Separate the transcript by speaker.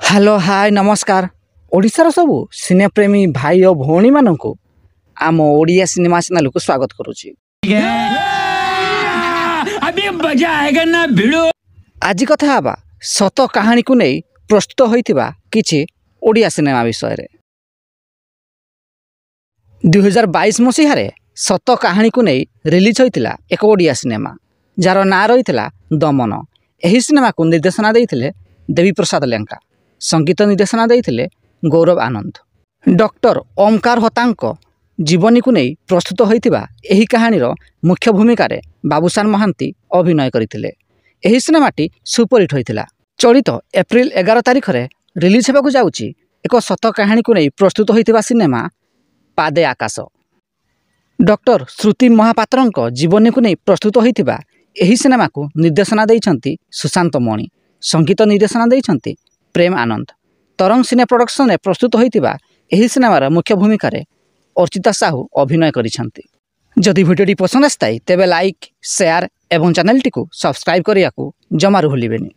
Speaker 1: Hello, ହାଏ, ନମସ୍କାର। ଓଡ଼ିଶାର ସବୁ ସିନେପ୍ରେମୀ ଭାଇ ଓ ଭଉଣୀମାନଙ୍କୁ ଆମ ଓଡ଼ିଆ ସିନେମା ଚ୍ୟାନେଲକୁ ସ୍ୱାଗତ କରୁଛି।
Speaker 2: अभी मजा आएगा ना, भिड़ू।
Speaker 1: ଆଜି କଥା ହେବା ସତ କାହାଣୀକୁ ନେଇ ପ୍ରସ୍ତୁତ ହୋଇଥିବା କିଛି ଓଡ଼ିଆ ସିନେମା ବିଷୟରେ। 2022 ମସିହାରେ ସତ କାହାଣୀକୁ ନେଇ ରିଲିଜ୍ ହୋଇଥିଲା ଏକ ଓଡ଼ିଆ ସିନେମା, ଯାହାର ନାଁ ରହିଥିଲା ଦମନ। ଏହି ସିନେମାକୁ ନିର୍ଦ୍ଦେଶନା ଦେଇଥିଲେ ଦେବୀପ୍ରସାଦ ଲେଙ୍କା, ସଙ୍ଗୀତ ନିର୍ଦ୍ଦେଶନା ଦେଇଥିଲେ ଗୌରବ ଆନନ୍ଦ। ଡକ୍ଟର ଓମକାର ହୋତାଙ୍କ ଜୀବନୀକୁ ନେଇ ପ୍ରସ୍ତୁତ ହୋଇଥିବା ଏହି କାହାଣୀର ମୁଖ୍ୟ ଭୂମିକାରେ ବାବୁସାନ ମହାନ୍ତି ଅଭିନୟ କରିଥିଲେ। ଏହି ସିନେମାଟି ସୁପରହିଟ୍ ହୋଇଥିଲା। ଚଳିତ ଏପ୍ରିଲ 11 ତାରିଖରେ ରିଲିଜ୍ ହେବାକୁ ଯାଉଛି ଏକ ସତ କାହାଣୀକୁ ନେଇ ପ୍ରସ୍ତୁତ ହୋଇଥିବା ସିନେମା ପାଦେ ଆକାଶ। ଡକ୍ଟର ଶ୍ରୁତି ମହାପାତ୍ରଙ୍କ ଜୀବନୀକୁ ନେଇ ପ୍ରସ୍ତୁତ ହୋଇଥିବା ଏହି ସିନେମାକୁ ନିର୍ଦ୍ଦେଶନା ଦେଇଛନ୍ତି ସୁଶାନ୍ତ ମଣି, ସଙ୍ଗୀତ ନିର୍ଦ୍ଦେଶନା ଦେଇଛନ୍ତି ପ୍ରେମ ଆନନ୍ଦ। ତରଙ୍ଗ ସିନେ ପ୍ରଡକ୍ସନରେ ପ୍ରସ୍ତୁତ ହୋଇଥିବା ଏହି ସିନେମାର ମୁଖ୍ୟ ଭୂମିକାରେ ଅର୍ଚ୍ଚିତା ସାହୁ ଅଭିନୟ କରିଛନ୍ତି। ଯଦି ଭିଡ଼ିଓଟି ପସନ୍ଦ ଆସିଥାଏ, ତେବେ ଲାଇକ୍, ସେୟାର ଏବଂ ଚ୍ୟାନେଲଟିକୁ ସବସ୍କ୍ରାଇବ୍ କରିବାକୁ ଜମାରୁ ଭୁଲିବେନି।